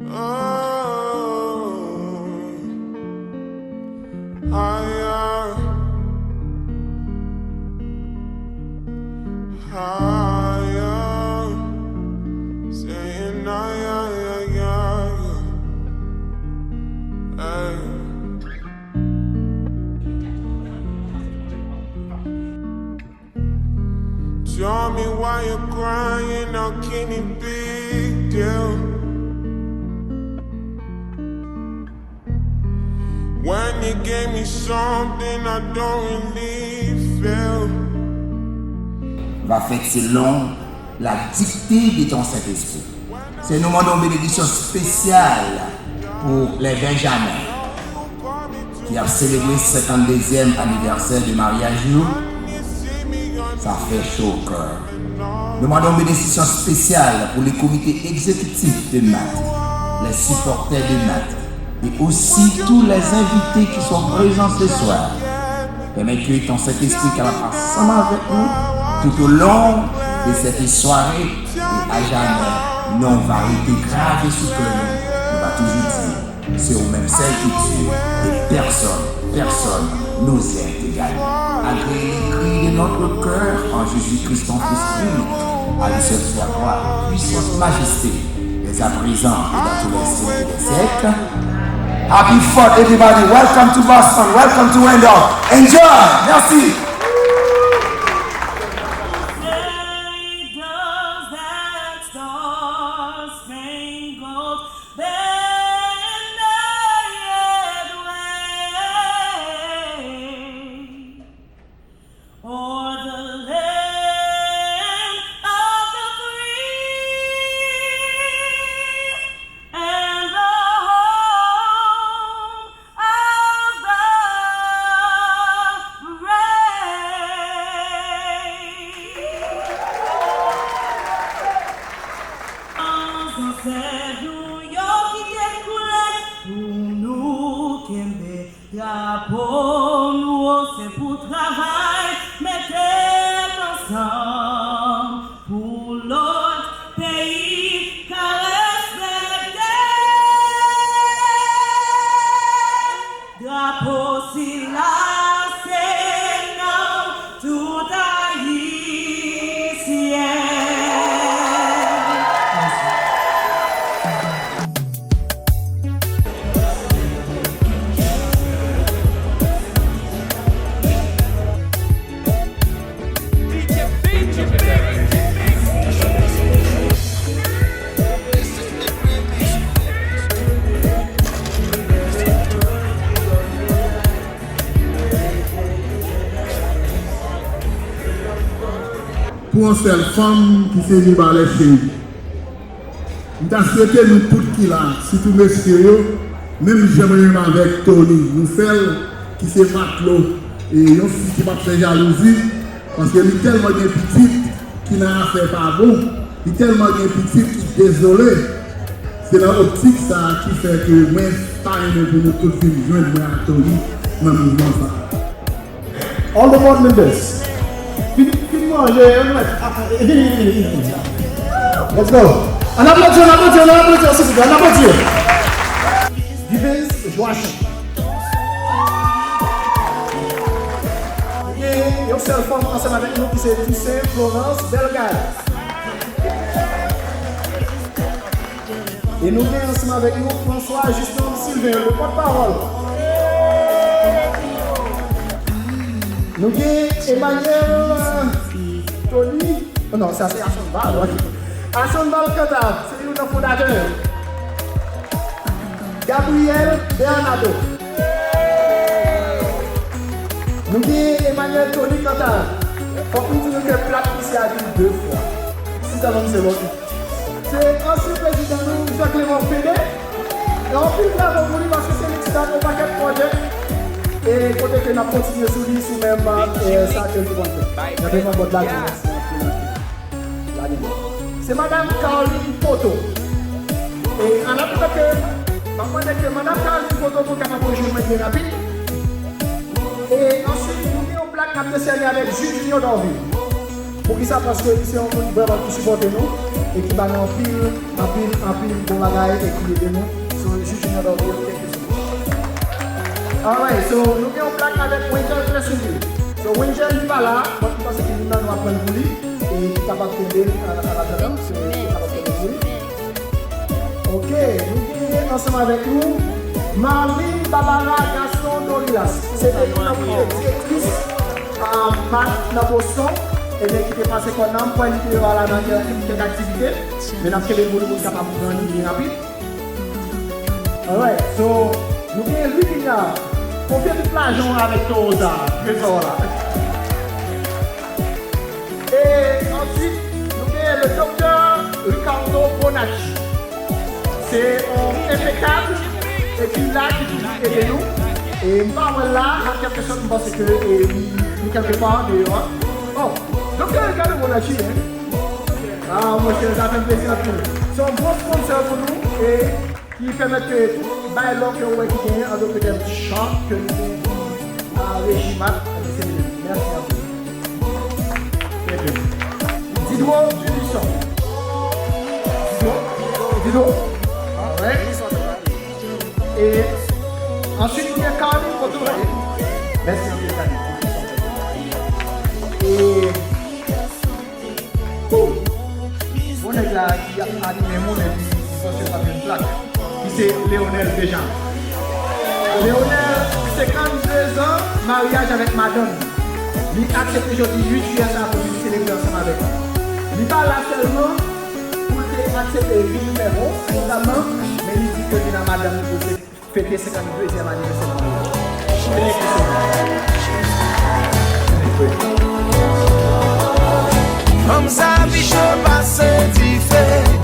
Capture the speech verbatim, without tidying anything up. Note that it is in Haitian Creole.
Oh, higher, higher, saying higher, higher, higher. Hey. Tell me why you're crying, how can it be, girl? When you gave me something I don't really feel. Va fèt selon la dikte de ton Sentespri. Se nou mande yon benediksyon espesyal pou lè Benjamen ki ap selebre senkanndezyèm anivèsè de maryaj yo. Sa fè cho o kè. Nou mande yon benediksyon espesyal pou le komite egzekitif de MAT, les supporters de MAT, et aussi tous les invités qui sont présents ce soir. Pèmèt ke ton Sentespri kapab ansanm avèk nou tout au long de cette soirée, et à jamais, non va rete grave sou kè nou. Nou va toujou di, se ou menm sèl ki Dye, et personne, personne nous est égal. Agréez les cris de notre cœur en Jésus-Christ, ton Fils unique. À lui seul soit gloire, puissance, majesté, dès à présent et dans tous les siècles des siècles. Happy Fourth, everybody. Welcome to Boston. Welcome to Randolph. Enjoy. Merci. O'er the land of the free and the home of the brave. Zansèt nou yo kite koule pou nou kenbe. Drapo nou wo se pou travay, mete ansanm pou lòt peyi ka respekte. Drapo sila se non tout Ayisyen. Pou yon sèl fanm ki se Mibalè cheri. M ta swete nou tout ki la, sitou mesye yo, menm jan mwen menm avèk Tony, nou fè l, ki se matlo, e yon fi ki p ap fè jalouzi, paske li tèlman gen pitit ki nan afè pa bon, li tèlman gen pitit ki dezole. Se nan optik sa a ki fè ke mwen ta renmen pou nou tout vin jwenn mwen ak Tony nan mouvman sa a. All the board members. Vin, vin manje, ann mèt. Ah, ah, vini, vini, vini, vini. Let's go. Ann aplodi, ann aplodi, ann aplodi, silvouplè, ann aplodi. Divens Joachim. Nou gen yon sèl fanm ansanm avèk nou ki se Toussaint Florence Bellegarde. E nou gen ansanm avèk nou François Justin Sylvain, le pòtpawòl. Nou gen Emmanuel, euh, Tony. Oh non, sa se Asonval, ok. Asonval Cantave, se youn nan fondatè yo. Gabriel Bernardo. Nou gen Emmanuel Tony Cantave. Fòk nou di nou ke plat misye a vin de fwa. Si sa ban misye bon. Se ansyen prezidan nou, Jean Clément Fédé. E anpil bravo pou li paske se li ki start yon pakèt pwojè. E kote ke n ap kontinye sou li, sou menm, e, sa ke l te konn fè. Nan menm bòd la, mèsi anpil, anpil. Lage l. Se madanm Carline Poto. E an atanke, m ap mande ke madanm Carline Poto pou kapab rejwenn mwen byen rapid. E answit, nou gen yon plak n ap desène avèk Jules Junior Dorvil. Poukisa? Paske li se yon moun vrèman ki sipòte nou. e ki ba nou anpil, anpil, anpil bon bagay e ki ede nou. So, Juju Nandor, kèlke sou. Alright, so, nou gen yon plak avèk Winchell Clesoudy. So, Winchell li pa la, but m panse ke nou nan nou ap pran l pou li, e ki kapab kenbe l an, an atandan, so, ki kapab kenbe l pou li. Ok, nou gen ansanm avèk nou Marlene Barbara Gaston Dorilas. Se te youn nan premye direktris, ah, MAD nan Boston, ebyen, ki te pase kò nan, m kwè li te yo a la nan kèk, kèk aktivite, men n ap kenbe l pou nou pou n kapab pran li byen rapid. Alright, so, nou gen Louis Guignard. Konfye tout lajan w avèk towo sa a, trezò w la. E answit, nou gen le doktè Ricardo Bonacci. Se yon enpekab epi la ki toujou ede nou. E m pa wè l la, an kèlke sòt, m panse ke, e, li, li kèlke pa deyò a. Oh, doktè Ricardo Bonacci, hein? Ah, monchè, sa fè m plezi anpil. Se yon bon sponsor pou nou e ki pèmèt ke bay lò ke w wè ki genyen an doktè Richard ke nou gen a Rejimat, se li menm. Mèsi anpil. Ebyen, Didro Dubuisson. Didro? Didro? Alright. E answit, nou gen Carly Kotoray. Mèsi anpil, Carly. E Pou bon nèg la ki ap anime moun epi li panse l p ap jwenn plak, ki se Leonel Dejan. Leonel, senkannde zan maryaj avèk madanm. Li aksepte jodi uit jiyè sa pou vin selebre ansanm avèk nou. Li pa la sèlman pou l te aksepte vin fè bon, prezanman, men li di ke li nan madanm li pou l fete senkanndezyèm anivèsè maryaj. Thank you so much. Fanm sa pi cho pase dife.